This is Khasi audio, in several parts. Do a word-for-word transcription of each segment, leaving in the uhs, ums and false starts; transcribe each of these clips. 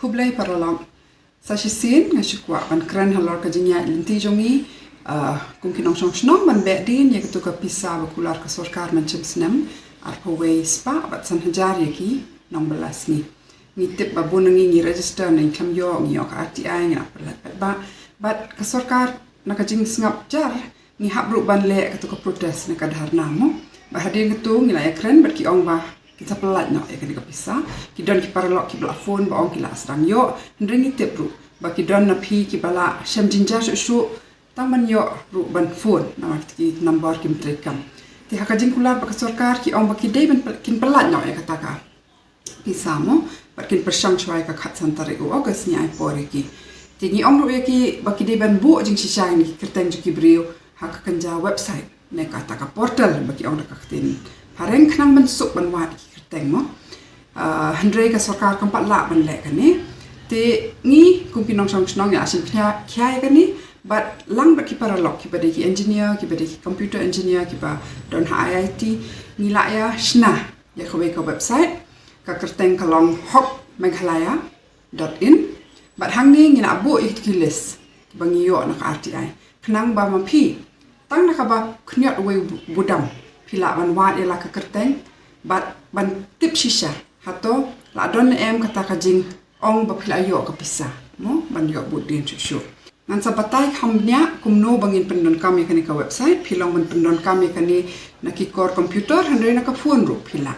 Khublei paralok. Sa shisien nga shu kwah ban kren halor ka jingïaid lynti jong ngi, ah, kum ki nongshong shnong ban beh dien ïa katu ka pisa ba kular ka sorkar mynshem snem, arphew wei spah bad san hajar ïa ki nongbylla sngi. Ngi tip ba bun na ngi ngi register, ngi khlem ïoh, ngi ïoh ka R T I, ngi la pynlait paidbah. Bad ka sorkar na ka jingsngap jar ngi hap ruh ban leh katu ka protest ne ka dharna mo. Bad hadien katu ngi la ïakren bad ki ong ba kin sa pynlait noh ïa kane ka pisa. Ki don ki paralok kiba la phone ba ong ki la sdang ïoh. Hynrei ngi tip ruh ba ki don na phi kiba la shem jynjar shuh shuh, tang ban ïoh ruh ban phone namar ki number kim treikam. Te ha ka jingkular bad ka sorkar ki ong ba ki dei ban pyn-, kin pynlait noh ïa kata ka pisa mo, bad kin pyrshang shuwa ïa ka khatsan tarik u August, ngi ai por ïa ki. Te ngi ong ruh ïa ki ba ki dei ban buh jingshisha ïa ki kyrteng jong ki briew ha ka kynja website ne kata ka portal ba ki ong da ka ktien phareng, khnang ban suk ban wad ïa ki kyrteng mo. Ah, hynrei ka sorkar kam pat lah ban leh kane. Te ngi kum ki nongshong shnong ngi la shim khia, khia ïa kane, bad lang bad ki paralok kiba dei ki engineer, kiba dei ki computer engineer, kiba don ha I I T, ngi la ïa shna ïa kawei ka website, ka kyrteng ka long hok meghalaya dot in. Bad hangne ngi la buh ïa ki list ba ngi ïoh na ka R T I, khnang ba ma phi, tang na kaba khyndiat uwei bu-, budam, phi lah ban wad ïa la ka kyrteng bad ban tip shisha hato la don ne em kata ka jingong ba phi la ïoh ka pisa mo, ban ïoh bud dien shuh shuh. Ngan sa batai kham bniah kumno ba ngin pyndonkam ïa kane ka website. Phi long ban pyndonkam ïa kane na ki kor computer hynrei na ka phone ruh phi lah.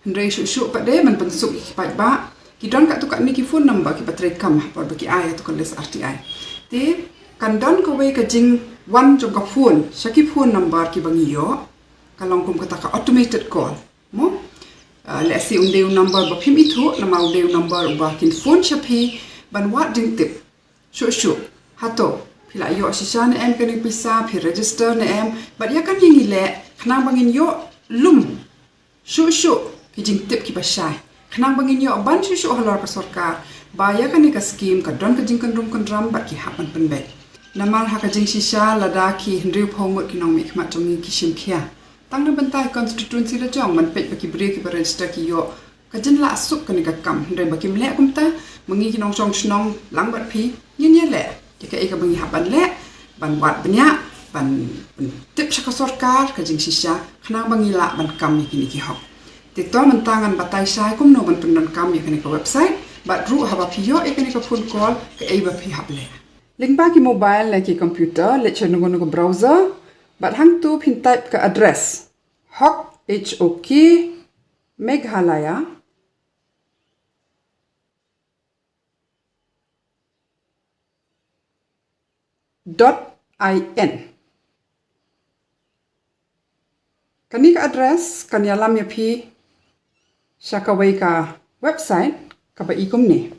Hynrei shuh shuh pat de ban pynsuk ïa ki paidbah, ki don katto katne ki phone number kiba treikam ha por ba ki ai ïa katu ka list R T I. Te kan don kawei ka jingwan jong ka phone sha ki phone number kiba ngi ïoh, ka long kum kata ka automated call mo. Ah, lehse un dei u number ba phim ithuh, namar un dei u number uba kin phone sha phi ban wad jingtip shuh shuh hato phi la ïoh shisha ne em kane ka pisa, phi register ne em. Bad ïa kane ngi leh khnang ba ngin ïoh lum shuh shuh ki jingtip kiba shai, khnang ba ngin ïoh ban shuh shuh halor ka sorkar ba ïa kane ka skim ka don ka jingkynrum kynram bad ki hap ban pynbeit. Namar ha ka jingshisha lada ki hynriewphew ngut ki nongmihkhmat jong ngi ki shim khia tang na bynta ka constituency la jong, ban peit ba ki briew kiba register ki ïoh ka jinglah suk kane ka kam. Hynrei ba kim leh kumta, ma ngi ki nongshong shnong lang bad phi ngin ïaleh ïa kaei kaba ngi hap ban leh, ban wad bniah, ban, ban tip sha ka sorkar ka jingshisha khnang ba ngi lah ban kam ïa kine ki hok. Te to mynta ngan batai shai kumno ban pyndonkam ïa kane ka website bad ruh haba phi ïoh ïa kane ka phone call kaei ba phi hap leh. Lyngba ki mobile ne ki computer, leit sha kano kano ka browser bad hangto phin type ka address hok, H O K, Meghalaya dot I N. Kane ka address kan ïalam ïa phi sha kawei ka website kaba i kumne.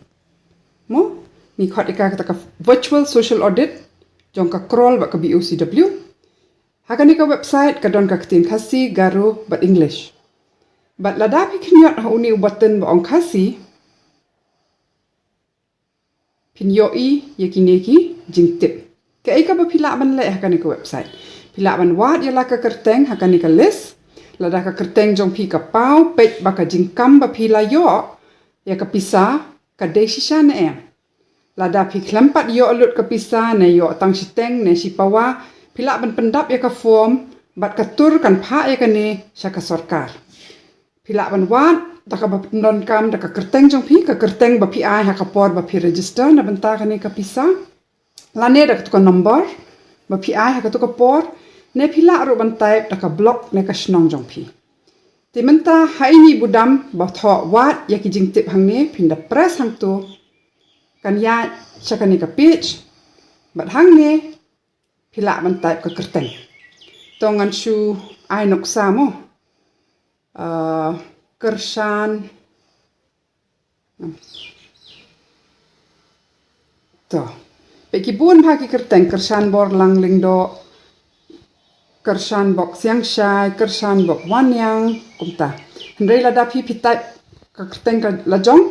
Mo, ngi khot ïa ka kata ka virtual social audit jong ka Kroll bad ka B O C W. Ha kane ka website ka don ka ktien Khasi, Garo bad English. Bad lada phi khyndiat ha une u button ba ong Khasi, phin ïohi ïa kine ki jingtip. Kaei kaba phi lah ban leh ha kane ka website? Phi lah ban wad ïa la ka kyrteng ha kane ka list. Lada ka kyrteng jong phi ka paw, peit ba ka jingkam ba phi la ïoh ïa ka pisa ka dei shisha ne em. Lada phi khlem pat ïoh lut ka pisa ne ïoh tang shiteng ne shipawa, phi lah ban pyndap ïa ka form bad ka tur kan phah ïa kane sha ka sorkar. Phi lah ban wad da kaba pyndonkam da ka kyrteng jong phi, ka kyrteng ba phi ai ha ka por ba phi register na bynta kane ka pisa, lane da katu ka number ba phi ai ha katu ka por, ne phi lah ruh ban type da ka block ne ka shnong jong phi. Te mynta ha ine i budam ba thoh wad ïa ki jingtip hangne, phin da press hangto, kan ïaid sha kane ka page. Bad hangne phi lah ban type ka kyrteng. To ngan shu ai nuksa mo. Ah, kyrshan. To. Peit ki bun bha ki kyrteng, Kyrshan Borlang Lyngdoh, Kyrshan Bok Siangshai, Kyrshan Bok Wanniang, kumta. Hynrei lada phi, phi type ka kyrteng ka la jong,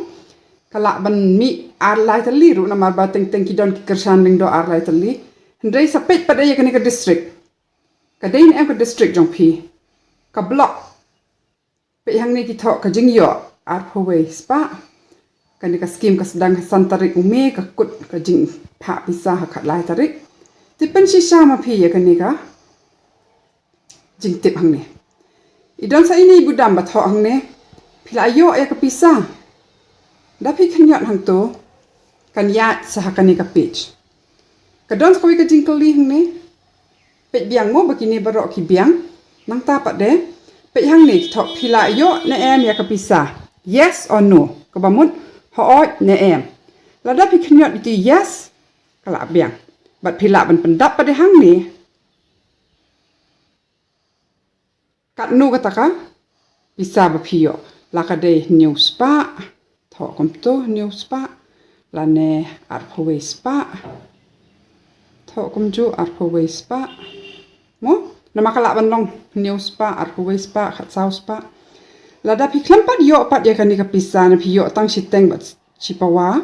ka lah ban mih ar lai tylli ruh namar ba teng teng ki don ki Kyrshan Lyngdoh ar lai tylli. Hynrei sa peit pat ïa kane ka district. Ka dei ne em ka district jong phi? Ka block. Peit hangne ki thoh ka jingïoh arphew wei spah. kane ka skim ka sdang ha san tarik u May, ka kut ka jingphah pisa ha khatlai tarik. Te pynshisha ma phi ïa kane ka jingtip hangne. I don sa ine i budam ba thoh hangne, phi la ïoh ïa ka pisa? Da phi khynñiot hangto, kan ïaid sa ha kane ka page. Ka don sa kawei ka jingkylli hangne. Peit biang mo ba kine baroh ki biang. Nangta pat de, peit hangne ki thoh phi la ïoh ne em ïa ka pisa, yes or no, kaba mut hooid ne em. Lada phi khynñiot ïa ki yes, ka la biang. Bad phi lah ban pyndap pat de hangne katno kata ka pisa ba phi ïoh. La ka dei hynñiew spah, thoh kumto hynñiew spah, lane arphew wei spah, thoh kumjuh arphew wei spah. Mo, namar ka lah ban long hynñiew spah, arphew wei spah, khatsaw spah. Lada phi khlem pat ïoh pat ïa kane ka pisa, ne phi ïoh tang shiteng bad shipawa,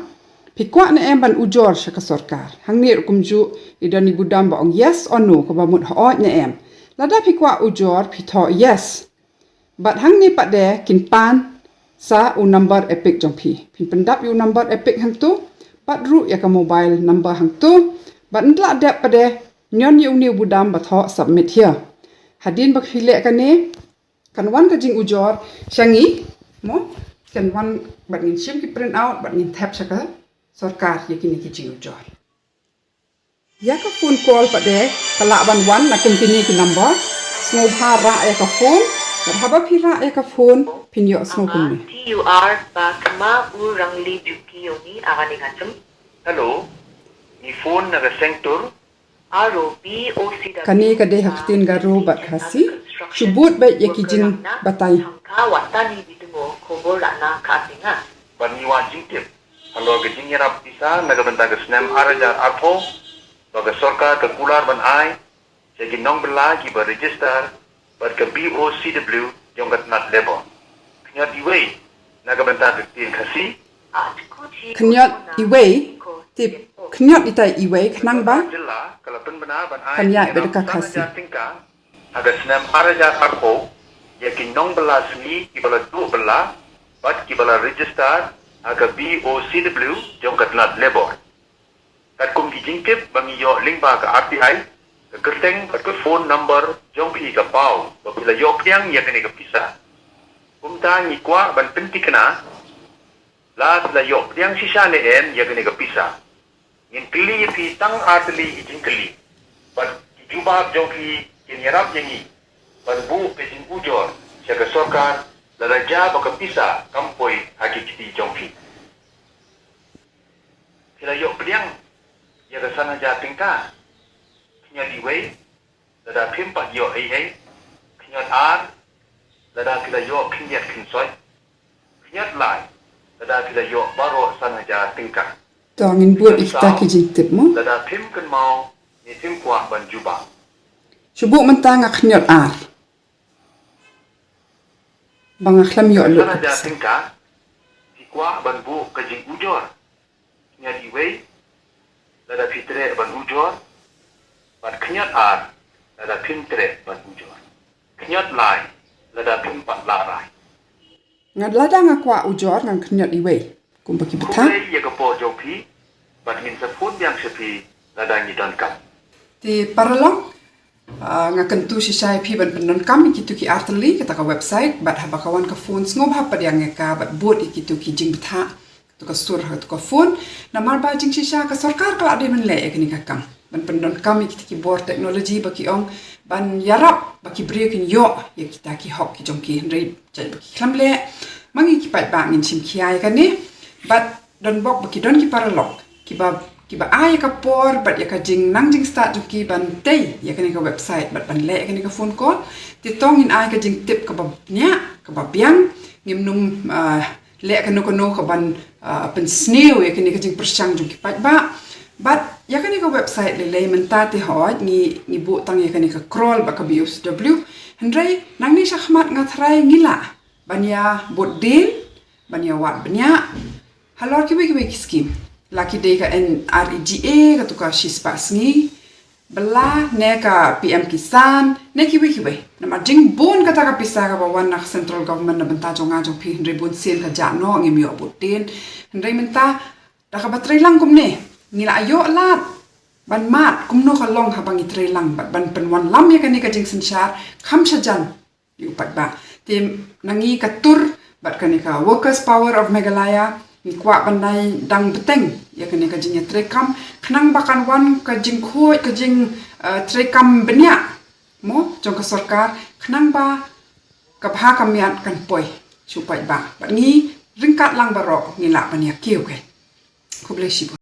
phi kwah ne em ban ujor sha ka sorkar? Hangne ruh kumjuh, i don i budam ba ong yes or no, kaba mut hooid ne em. Lada phi kwah ujor, phi thoh yes. Bad hangne pat de kin pan sa u number EPIC jong phi. Phin pyndap ïa u number EPIC hangto, bad ruh ïa ka mobile number hangto, bad nda dep pat de ñion ïa une u budam ba thoh submit here. Hadien ba phi leh kane, kan wan ka jingujor sha ngi, mo, kan wan bad ngin shim ki print out, bad ngin thep sha ka sorkar ïa kine ki jingujor. Ïa ka phone call pat de, ka lah ban wan na kum kine ki number. Sngewbha rah ïa ka phone, bad haba phi rah ïa ka phone, phin ïohsngew kumne. T U R ba kma u rangli juki yoni agani ngatum. Hello, ngi phone na ka seng tur. Aro B O C W. Kane ka dei ha ktien Garo bad Khasi. Shu bud beit ïa ki jingbatai. Ka watani bidungo khobor rana ka tinga. Ban ngi wan jingtip halor ka jingïarap pisa na ka bynta ka snem ar hajar arphew, ba ka sorkar ka kular ban ai sha ki nongbylla kiba register bad ka B O C W jong ka tnat Labour. Khynñiot iwei na ka bynta ka ktien Khasi. Khynñiot iwei, tip, khynñiot itai iwei khnang ba jylla ka la pynbna ban ai kan ïaid bad ka Khasi. Ha ka snem ar hajar arphew ïa ki nongbylla sngi kiba la duh bylla bad kiba la register ha ka B O C W jong ka tnat Labour. Katkum ki jingtip ba ngi ïoh lyngba ka R T I, ka kyrteng bad ka phone number jong phi ka paw ba phi la ïoh pdiang ïa kane ka pisa. Kumta ngi kwah ban pynthikna la phi la ïoh pdiang shisha ne em ïa kane ka pisa. Ngin kylli ïa phi tang ar tylli ki jingkylli, bad ki jubab jong phi kin ïarap ïa ngi ban buh ka jingujor sha ka sorkar lada jia ba ka pisa kam poi ha ki kti jong phi. Phi la ïoh pdiang ïa ka san hajar tyngka? Khynñiot iwei, lada phim pat ïoh ei ei. Khynñiot ar, lada phi la ïoh khyndiat khynsoit. Khynñiot lai, lada phi la ïoh baroh san hajar tyngka. To ngin bud ïa kita ki jingtip mo. Lada phim kynmaw, ne phim kwah ban jubab. Shu buh mynta nga khynñiot ar. Ba nga khlem ïoh lut. San hajar tyngka, phi kwah ban buh ka jingujor. Khynñiot iwei, lada phi treh ban ujor. Bad khynñiot ar, lada phim treh ban ujor. Khynñiot lai, lada phim pat lah rai. Nga lada nga kwah ujor ngan khynñiot iwei. Kumba ki bthah. Khublei ïa ka por jong phi, bad ngin sa phone biang sha phi lada ngi donkam. Te paralok, ah, nga kyntu shisha ïa phi ban pyndonkam ïa kito ki ar tylli kata ka website, bad haba ka wan ka phone sngewbha pdiang ïa ka bad bud ïa kito ki jingbthah, kato ka sur ha kato ka phone. Namar ba jingshisha ka sorkar ka la dei ban leh ïa kane ka kam ban pyndonkam ïa kita ki bor technology ba ki ong ban ïarap ba ki briew kin ïoh ïa kita ki hok ki jong ki, hynrei jait ba ki khlem leh. Ma ngi ki paidbah ngin shim khia ïa kane. Bad don bok ba ki don ki paralok kiba, kiba ai ïa ka por bad ïa ka jingnang jingstad jong ki ban tei ïa kane ka website bad ban leh ïa kane ka phone call. Te to ngin ai ka jingtip kaba bniah, kaba biang, ngim nym, ah, leh kano kano kaban, ah, pynsniew ïa kane ka jingpyrshang jong ki paidbah. Bad ïa kane ka website lei lei mynta te hooid ngi, ngi buh tang ïa kane ka crawl bad ka B O C W. Hynrei nangne shakhmat nga tharai ngi lah ban ïa bud dien, ban ïa wad bniah halor kiwei kiwei ki skim. La ki dei ka N R E G A, kato ka shispah sngi, bylla ne ka P M Kisan ne kiwei kiwei. Namar jingbun kata ka pisa kaba wan na ka central government na bynta jong nga jong phi, hynrei bun sien ka jah noh, ngim ïoh bud dien. Hynrei mynta da kaba trei lang kumne, ngi la ïoh lad ban mad kumno ka long haba ngi trei lang bad ban pynwanlam ïa kane ka jingsynshar kham shajan ïa u paidbah. Te na ngi ka tur bad kane ka Workers Power of Meghalaya, ngi kwah ban dang bteng ïa kane ka jingïatreikam khnang ba kan wan ka jingkhuid, ka jing, eh, treikam bniah mo jong ka sorkar, khnang ba ka bha ka miat kan poi sha u paidbah. Bad ngi ryngkat lang baroh ngi lah ban ïa kiew keiñ. Khublei shibun.